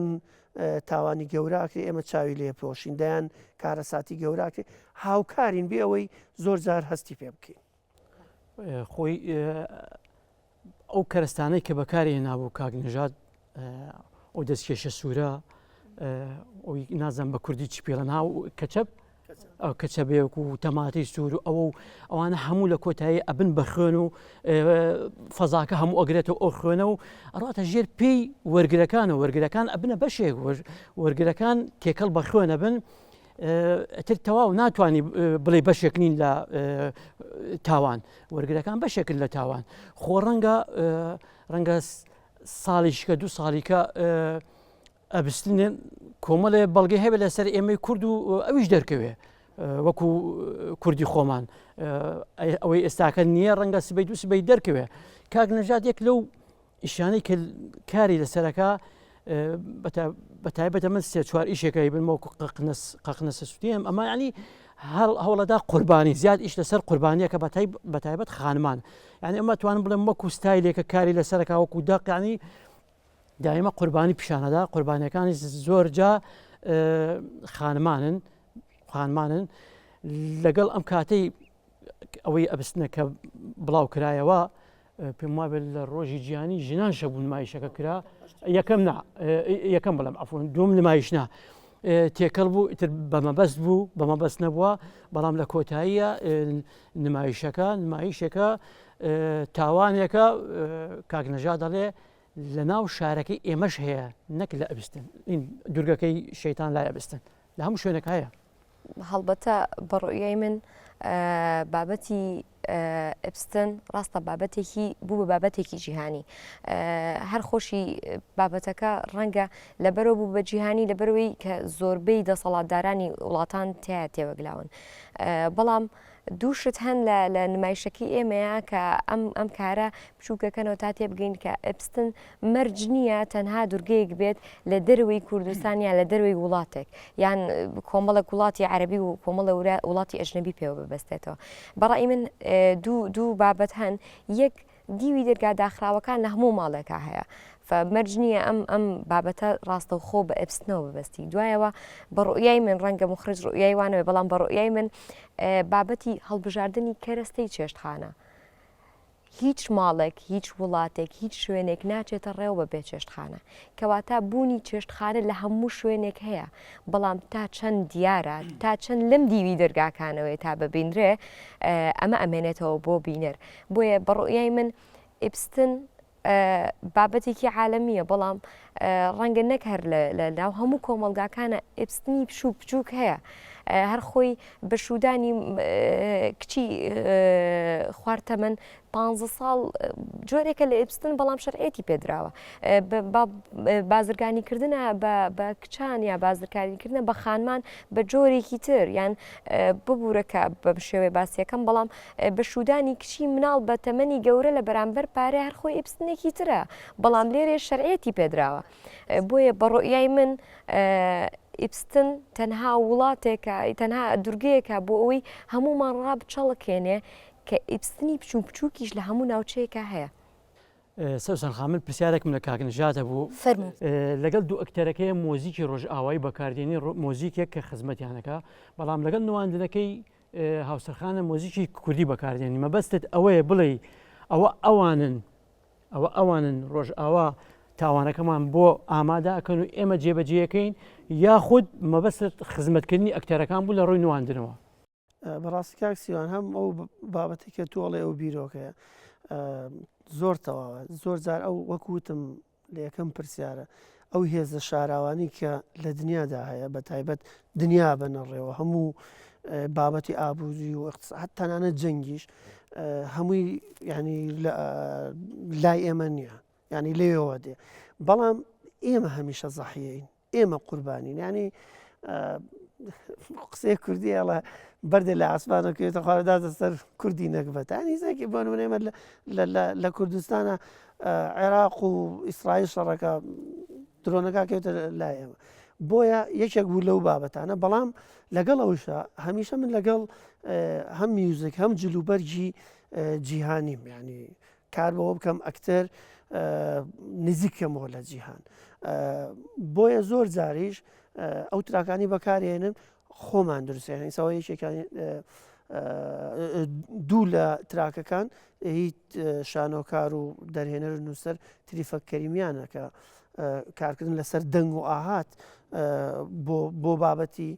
تاوانی گەوراکرێ ئێمە چاوی لێ پۆشین دەیان کارەساتی گەوراکرێ هاوکارین بێ ئەوەی زۆر جار هەستی پێ بکەین. خۆی ئەو کەرەستانەی کە بەکاری هێنابوو کاک نەژاد ئەو دەستکێشە سوورە ئەوی نازم بە کوردی چی پێڵەن ها کەچەپ ئەو کەچەبێک و تەماتەی سوور و ئەوە و ئەوانە هەموو لە کۆتایی ئەبن بە خوێن و فەزاکە هەموو ئەگرێتەوە ئەو خوێنە و ئەڕاتە ژێر پێی وەرگرەکان و وەرگرەکان ئەبنە بەشێک وەرگرەکان تێکەڵ بە خوێنە بن ئەتر تەواو ناتوانانی بڵێ بەشێک نین لە تاوان وەرگرەکان بەشێکن لە تاوان خۆ ڕەنگە ڕەنگە ساڵیشکە دو ساڵیکە ئەبستنێن کۆمەڵێ بەڵگەی هەبێت لەسەر ئێمەی کورد و ئەویش دەرکەوێ. وەکو کوردی خۆمان ئەوەی ئێستاکە نییە ڕەنگە سبەی دوو سبەی دەرکەوێ کاک نەژاد یەک لەو ئیشانەی کە کاری لەسەرەکە بە تایبەتە من سێ چوار ئیشێکەی بن وەکو قەقنەسە سوتێم ئەمە ینی هەوڵەدا قوربانی زیاد ئیش لەسەر قوربانیەکە بە تایبەت خانمان یعنی ئەمە توانم بڵێم وەکو ستایلێکە کاری لەسەرەکە وەکو دەقیانی دایمە قوربانی پیشانەدا قوربانیەکانی زۆرجا خانمانن خانمانن لەگەڵ ئەم کاتەی ئەوەی ئەبستنە کە بڵاو کرایەوە پێم وابێت لە ڕۆژی جیهانی ژنان شەبوو نمایشەکە کرا یەکەم نا یەکەم بڵم ئەفۆن دوم نمایش نا تێکەڵ بوو ئیتر بە مەبەست بوو بە مەبەست نەبووە بەڵام لە کۆتاییە نمایشەکە نمایشێکە تاوانێکە کاک نەژا دەڵێ لە ناو شارەکەی ئێمەش هەیە نەک لە ئەبستن دوورگەکەی شەیتان لای ئەبستن لە هەموو شوێنەکە هەیە. هەڵبەتە بە ڕوئیای من بابەتی ئەپستن ڕاستە بابەتێکی بوو بە بابەتێکی جیهانی هەر خۆشی بابەتەکە ڕەنگە لەبەرەوە بوو بە جیهانی لەبەرەوەی کە زۆربەی دەسەڵاتدارانی وڵاتان تیا تێوەگلاون بەڵام دوو شت هەن لە لە نمایشەکەی ئێمەیە کە ئەم ئەم کارە بچووکەکەنەوە تا تێبگەین کە ئەپستن مەرج نییە تەنها دورگەیەک بێت لە دەرەوەی کوردستان یان لە دەرەوەی وڵاتێک یان کۆمەڵێک وڵاتی عەربی و کۆمەڵە وڵاتی ئەژنەبی پێوە ببەستێتەوە بەڕای من دوو دوو بابەت هەن یەک دیوی دەرگا داخراوەکان لە هەموو ماڵێکا هەیە مەرج نییە ئەم ئەم بابەتە ڕاستەوخۆ بە ئەپستنەوە ببەستی دوایەوە بە ڕوئیای من ڕەنگە مخرج ڕوئیای وانەوێ بەڵام بە ڕوئیای من بابەتی هەڵبژاردنی کەرەستەی چێشتخانە هیچ ماڵێک، هیچ وڵاتێک، هیچ شوێنێک ناچێتە ڕێوە بە بێ چێشتخانە. کەواتە بوونی چێشتخانە لە هەموو شوێنێک هەیە، بەڵام تا چەند دیارە، تا چەند لەم دیوی دەرگاکانەوەیە تا ببینرێ، ئەمە ئەمێنێتەوە بۆ بینەر. بۆیە بە ڕوئیای من ئیبستن بابەتێکی عالەمییە، بەڵام ڕەنگە نەک هەر لە ناو هەموو کۆمەڵگاکانە ئیبستنی بچووک بچووک هەیە. هەر خۆی بە شوودانی کچی خوار تەمەن پ ساڵ جۆرێکە لە ئێبستن بەڵام شەرعێتی پێدراوە بازرگانیکردە بە کچان یا بازرکاریکردە بە خانمان بە جۆرێکی تر یان ببوورەکە بەم شێوەیە باسیەکەم بەڵام بە شوودانی کچی مناڵ بە تەمەنی گەورە لە بەرامبەر پارە هەر خۆی ئێبستنێکی ترە بەڵام لێرێ شەرعێتی پێدراوە بۆیە بە ڕۆیای من ئیپستن تەنها وڵاتێکە، تەنها دورگەیەکە بۆ ئەوەی هەموومان ڕابچەڵەکێنێ کە ئیپستنی بچووک بچووکیش لە هەموو ناوچەیەکا هەیە. سەوسەن خان من پرسیارێکم لە کاک نەژاد هەبوو. فەرموو. لەگەڵ دوو ئەکتەرەکەی مۆزیکی ڕۆژئاوایی بەکاردێنی مۆزیکێک کە خزمەتیان ئەکا بەڵام لەگەڵ نواندنەکەی هاوسەرخانە مۆزیکی کوردی بەکاردێنی مەبەستت ئەوەیە بڵێی ئەوە ئەوانن ئەوە ئەوانن ڕۆژئاوا تاوانەکەمان بۆ ئامادە ئەکەن و ئێمە جێبەجێیەکەین یاخود مەبەستت خزمەتکردنی ئەکتەرەکان بوو لە ڕووی نواندنەوە؟ بەڕاستی کاک سیوان هەم ئەو بابەتی کە تۆ ئەڵێ ئەو بیرۆکەیە زۆر تەواوە زۆر جار ئەو وەک وتم لە یەکەم پرسیارە ئەو هێزە شاراوانی کە لە دنیادا هەیە بە تایبەت دنیا بەنەڕێەوە هەموو بابەتی ئابووری و اقتصاد تەنانەت جەنگیش هەمووی ینی لای ئێمە نییە ینی لێەوە دێ بەڵام ئێمە هەمیشە زەحیین ئێمە قوربانین ینی قسەی کوردی ئەڵە بەردێ لە ئاسمانە کەوێتە خوارەداتە سەر کوردی نەکبەتانی زێکی بۆ نمونە ئێمە لە کوردستانە عێراق و ئیسرائیل شەڕەکە درۆنەکە کەوتە لای ئێمە بۆیە یەکێک بوو لەو بابەتانە بەڵام لەگەڵ ئەوشا هەمیشە من لەگەڵ هەم میوزیک هەم جلوبەرگی جیهانیم ینی کار بەوە بکەم ئەکتەر نزیک کەمەوە لە جیهان بۆیە زۆر جاریش ئەو تراکانی بەکارێنن خۆمان دروستێن ئیسەوە یەکێکان دوو لە تراکەکان هیچ شانۆکار و دەرهێنەر و نووسەر تریفە کەریمیانە کە کارکردن لەسەر دەنگ و ئاهات بۆ بابەتی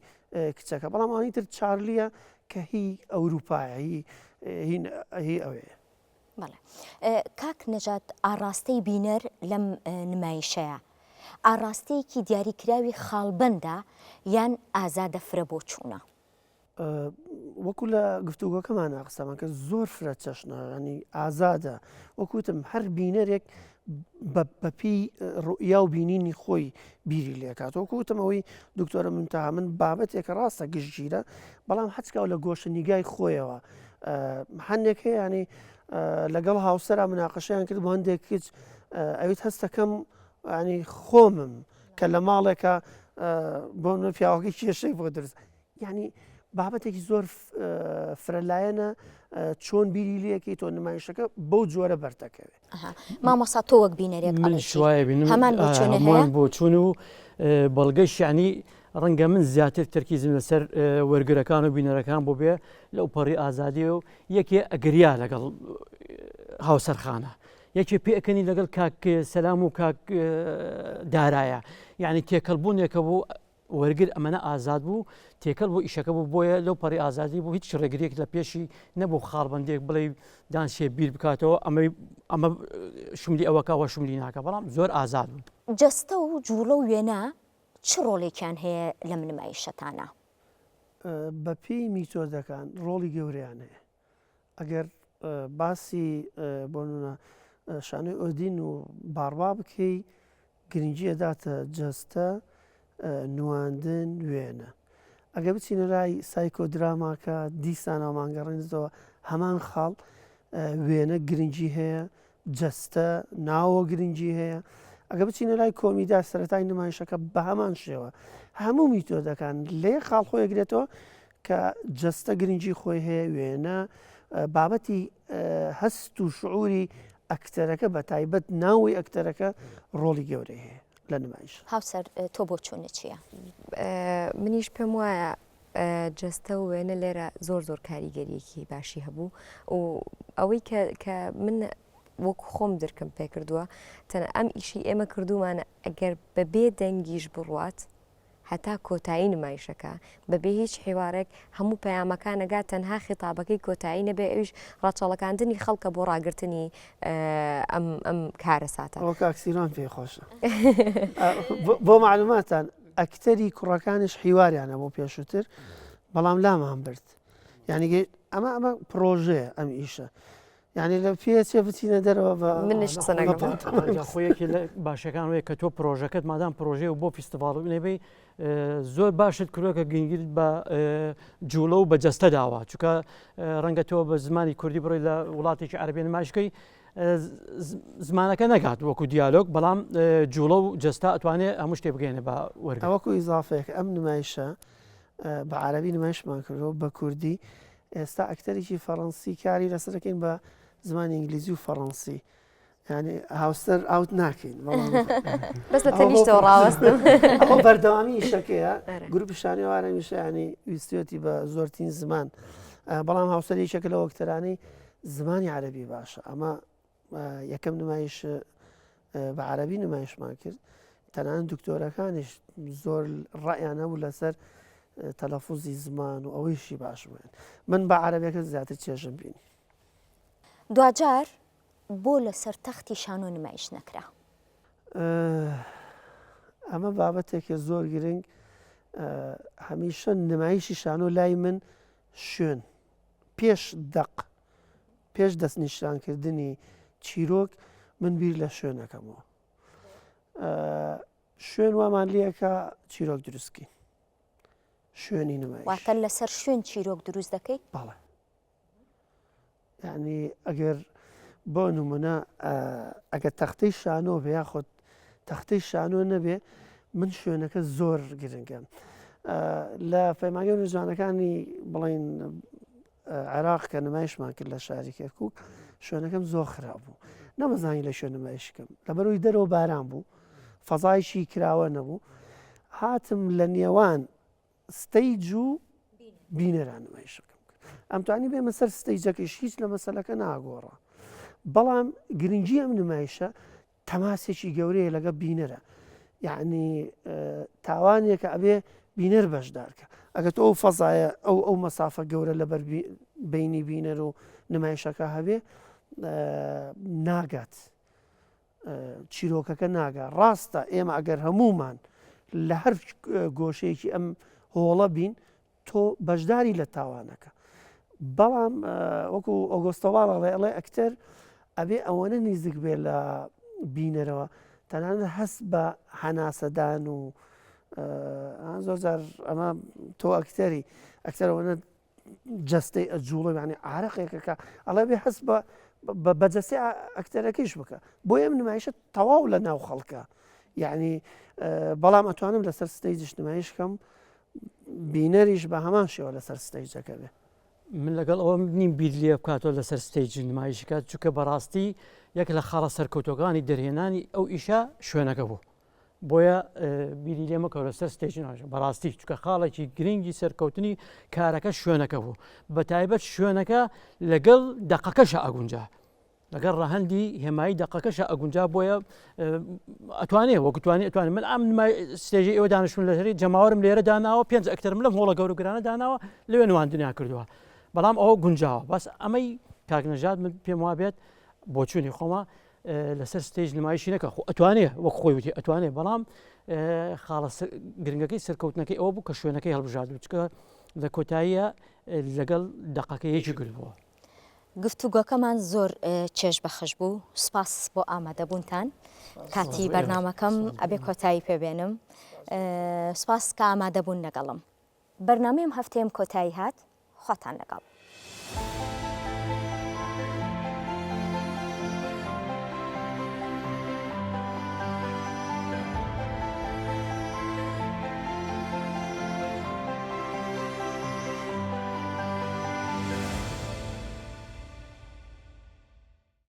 کچەکە بەڵام ئەوانی تر چارلیە کە هی ئەوروپایە هی هی ئەوەیە. بەڵێ کاک نەژاد ئاڕاستەی بینەر لەم نمایشەیە ئاڕاستەیەکی دیاریکراوی خاڵبەندە یان ئازادە فرە بۆچوونە؟ وەکو لە گفتوگۆکەمانە قسەمان کە زۆر فرە چەشنە ینی ئازادە وەکوتم هەر بینەرێک بەپی ڕوئیا و بینینی خۆی بیری لێکات وەکو وتم ئەوەی دکتۆرە منتەها من بابەتێکە ڕاستە گشتگیرە بەڵام حەچکاو لە گۆشە نیگای خۆیەوە هەندێک هەیە ینی لەگەڵ هاوسەرا مناقەشیان کرد بۆ هەندێک کچ ئەویت هەستەکەم ینی خۆمم کە لە ماڵێکە بۆ منە پیاوەکەی کێشەی بۆ دروست یعنی بابەتێکی زۆر فرەلایەنە چۆن بیری لەکەی تۆ نمایشەکە بەو جۆرە بەردەکەوێت مامۆسا تۆ وەک بینەرێک هەمان بۆچون بۆچون و بەڵگەش یعنی ڕەنگە من زیاتر تەرکیزم لەسەر وەرگرەکان و بینەرەکان بۆ بێ لەو پەڕی ئازادی و یەکێ ئەگریا لەگەڵ هاوسەرخانە یەکێ پێکەنی لەگەڵ کاک سەلام و کاک دارایە یعنی تێکەڵ بوونێکە بوو وەرگر ئەمەنە ئازاد بوو تێکەڵ بۆ ئیشەکە بوو بۆیە لەو پەڕی ئازادی بوو هیچ ڕێگریەک لە پێشی نەبوو خاڵبندێک بڵێ دانشێ بیر بکاتەوە ئەمەی ئەمە شملی ئەوەکەەوە شملی ناکە بەڵام زۆر ئازاد بوو. جەستە و جووڵە و وێنە چ ڕۆڵێکیان هەیە لەم نمایشەتانە؟ بەپێی میتۆدەکان ڕۆڵی گەورەیان هەیە. ئەگەر باسی بۆ نمونە شانۆی ئۆدین و باڕوا بکەی گرنگی ئەداتە جەستە نواندن وێنە ئەگەر بچینە لای سایکۆدراماکە دیسانەوە مانگەڕێنێتەوە هەمان خاڵ وێنە گرنگی هەیە جەستە ناوە گرنگی هەیە ئەگە بچینە لای کۆمیدا سەرەتای نمایشەکە بە هەمان شێوە هەموو میتۆدەکان لێ خاڵ خۆی گرێتەوە کە جەستە گرنگی خۆی هەیە وێنە بابەتی هەست و شعوری ئەکتەرەکە بە تایبەت ناوی ئەکتەرەکە ڕۆڵی گەورەی هەیە لە نمایش. هاوسەر تۆ بۆچوونت چییە؟ منیش پێم وایە جەستە و وێنە لێرە زۆر زۆر کاریگەریەکی باشی هەبوو و ئەوەی کە کە من وەکو خۆم درکم پێکردووە تەنە ئەم ئیشی ئێمە کردومانە ئەگەر بەبێ دەنگیش بڕوات هەتا کۆتایی نمایشەکە بەبێ هیچ حیوارێک هەموو پەیامەکان ئەگات تەنها خیتابەکەی کۆتایی نەبێ ئەویش ڕاچەڵەکاندنی خەڵکە بۆ ڕاگرتنی ئەم ئەم کارەساتە. ئەوە کاک سیروان پێی خۆشە. بۆ معلوماتان ئەکتەری کوڕەکانیش حیواریان هەبوو پێشووتر بەڵام لامان برد. یعنی ئەمە ئەمە پرۆژەیە ئەم ئیشە. یعنی لە پێچێ بچینە دەرەوە بە منش قسە نەکەم. خۆ یەکێ لە باشەکان وەیە کە تۆ پرۆژەکەت مادام پرۆژەیە و بۆ فیستیڤاڵ و نەبی زۆر باشت کردووە کە گرنگیت بە جوڵە و بە جەستە داوە چونکە ڕەنگە تۆ بە زمانی کوردی بڕۆی لە وڵاتێکی عەربی نمایشکەی زمانەکە نەگات وەکو دیالۆگ بەڵام جوڵە و جەستە ئەتوانێ هەموو شتێ بگەێنێ بە وەرگر. وەکو ئیزافەیەک ئەم نمایشە بە عەرەبی نمایشمان کردووە بە کوردی ئێستا ئەکتەرێکی فەڕەنسی کاری لەسەر دەکەین بە زمانی ئینگلیزی و فەڕەنسی یعنی هاوسەر ئاوت ناکەین بەس لە تەنیشتەوە ڕاوەستم ئەوە بەردەوامی ئیشەکەیە گروپی شانەوارە میشە ینی ویستێتی بە زۆرترین زمان بەڵام هاوسەر یەکێکە لە ئەکتەرانەی زمانی عەربی باشە ئەمە یەکەم نمایش بە عەربی نمایشمان کرد تەنانەت دکتۆرەکانیش زۆر ڕایان هەبوو لەسەر تەلەفوزی زمان و ئەوەیشی باش بووین من بە عەرەبەکە زیاتر چێژم بینی. دواجار بۆ لەسەر تەختی شانۆ نمایش نەکرا؟ ئەمە بابەتێکە زۆر گرنگ هەمیشە نمایشی شانۆ لای من شوێن پێش دەق پێش دەستنیشانکردنی چیرۆک من بیر لە شوێنەکەمەوە شوێن وامان لەکە چیرۆک دروستکەین شوێنی نمایش واتە لەسەر شوێن چیرۆک دروست دەکەی بەڵێ یعنی ئەگەر بۆ نمونە ئەگەر تەختەی شانۆ بێ یاخود تەختەی شانۆ نەبێ من شوێنەکە زۆر گرنگە لە پەیمانگە نوجوانەکانی بڵین عێراق کە نمایشمان کرد لە شاری کەرکک شوێنەکەم زۆر خراپ بوو نەمەزانی لە شوێن نمایشکەم لەبەرەوەی دەرەوە باران بوو فەزایشی کراوە نەبوو هاتم لە نێوان stage و بینەران نمایشەکەم کرد ئەمتوانی بێمە سەر stage ەکەیش هیچ لە مەسەلەکە ناگۆڕا بەڵام گرنگی ئەم نمایشە تەماسێکی گەورەیە لەگەڵ بینەرە یعنی تاوانێکە ئەبێ بینەر بەشدارکە ئەگەر تۆ ئەو فەزایە ئەو ئەو مەسافە گەورە لەبەر بینی بینەر و نمایشەکە هەبێ ناگات چیرۆکەکە ناگا ڕاستە ئێمە ئەگەر هەموومان لە هەر گۆشەیەکی ئەم هۆڵە بین تۆ بەشداری لە تاوانەکە. بەڵام وەکو ئۆگۆستۆ واڵ ئەڵێ ئەڵێ ئەکتەر ئەبێ ئەوەنە نیزک بێ لە بینەرەوە تەنانەت هەست بە هەناسەدان و زۆر جار ئەمە تۆ ئەکتەری ئەکتەر ئەوەنە جەستەی ئەجوڵە یعنی عارەقێکەکە ئەڵێ بێ هەست بە بە جەستەی ئەکتەرەکەیش بکە بۆ ئەم نمایشە تەواو لە ناو خەڵکە یعنی بەڵام ئەتوانم لەسەر stage ش نمایش کەم بینەریش بە هەمان شێوە لەسەر stage ەکە بێ. من لەگەڵ ئەوەم نیم بیر لێ بکاتەوە لەسەر stage نمایشی کات چونکە بەڕاستی یەک لە خاڵە سەرکەوتوەکانی دەرهێنانی ئەو ئیشە شوێنەکە بوو بۆیە بیری لێ مەکەوە لەسەر stage نمایش بەڕاستی چونکە خاڵێکی گرنگی سەرکەوتنی کارەکە شوێنەکە بوو بە تایبەت شوێنەکە لەگەڵ دەقەکەشە ئەگونجا لەگەڵ ڕەهەندی هێمایی دەقەکەشە ئەگونجا بۆیە ئەتوانێ وەکو توانێ ئەتوانێ من ئەم stage ی ئێوە دانیشتون لەسەری جەماوەرم لێرە داناوە پێنج ئەکتەرم لەم هۆڵە گەورە گرانە داناوە لەوێ نواندنیان کردووە بەڵام ئەوە گونجاوە بەس ئەمەی کاک نەژاد من پێم وابێت بۆچوونی خۆمە لەسەر stage نمایشی نەکە خۆ ئەتوانێ وەک خۆی وتی ئەتوانێ بەڵام خاڵە گرنگەکەی سەرکەوتنەکەی ئەوە بوو کە شوێنەکەی هەڵبژارد چکە لە کۆتاییە لەگەڵ دەقەکە یەکی گرت بووە. گفتوگۆکەمان زۆر چێژ بەخش بوو سوپاس بۆ ئامادەبوونتان کاتی بەرنامەکەم ئەبێ کۆتایی پێبێنم سوپاس کە ئامادەبوون لەگەڵم بەرنامەیم هەفتەیەم کۆتایی هات خواتان لەگەڵ.